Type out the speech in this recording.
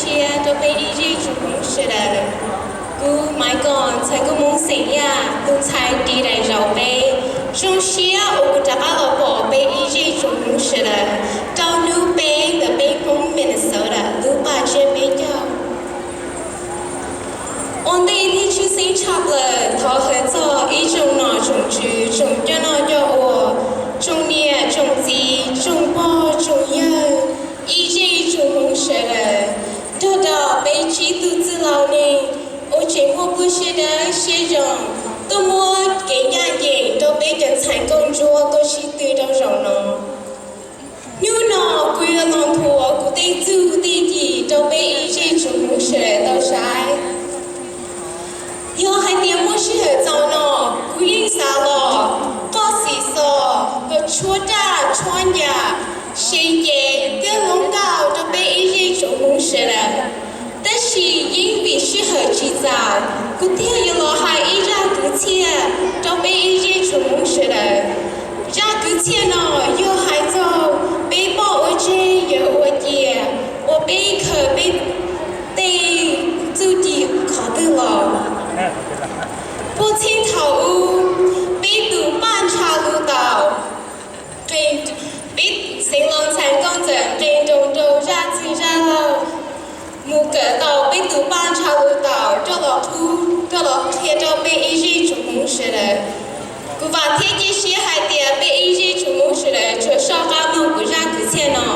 Siab rau peb ib zej tsoom Hmoob sawv daws. Kuv Maiv Koom ntxhais nkauj Hmoob xeem Yaj, tus ntxhais ris daim zauv peb. Zoo siab uas kuv rov qab los pom peb ib zej tsoom Hmoob sawv daws rau hnub peb ntawm peb Hmoob Minnesota lub paj tsiab peb caug. Ua ntej nej tshwj xeeb tshaj plaws thov hawm txog ib tsoom nom tsoom tswv, tsoom coj noj coj ua, tsoom niam tsoom txiv, tsoom pog tsoom yawg, ib zej tsoom Hmoob sawv daws, nrog rau peb tsib tug txwj laus nej uas tseem muaj pluaj siab dawb siab zoo tuaj muab kev ncaj ncees rau peb cov ntxhais nkauj ntsuab tuaj sib tw rau zaum no. Hnub no kuv yuav los nthuav kuv tej txuj tej ci rau peb ib zej tsoom Hmoob sawv daws tau saib. Yog hais tias muaj sij hawm txaus no, kuv yeej xav los qoj xim xos, los tshuab raj tshuab ncas, se ces thiab hloov nkauj rau peb ib zej tsoom Hmoob sawv daws. Tab sis yeej vim sij hawm tsis txaus, kuv thiaj yuav los hais ib zaj kwv txhiaj rau peb ib zej tsoom Hmoob sawv daws. Zaj kwv txhiaj no yog hais txog peb poj ua tseg yawm ua cia uas peb khaws peb tej txuj ci qhov twg los. Puag txheej thaum ub, peb tus paj ntsha lus taus, peb xeev laus ntxhais nkauj ntxawm nqe nroo rau zaj txwg zaj laug mus kawm tau peb tus paj ntsha lus taus coj los qhub, coj los qhia rau peb ib zej tsoom Hmoob sawv daws. Kuv vam thiab cia siab hais tias peb ib zej tsoom Hmoob sawv daws tsuas soj qab mloog kuv zaj kwv txhiaj no.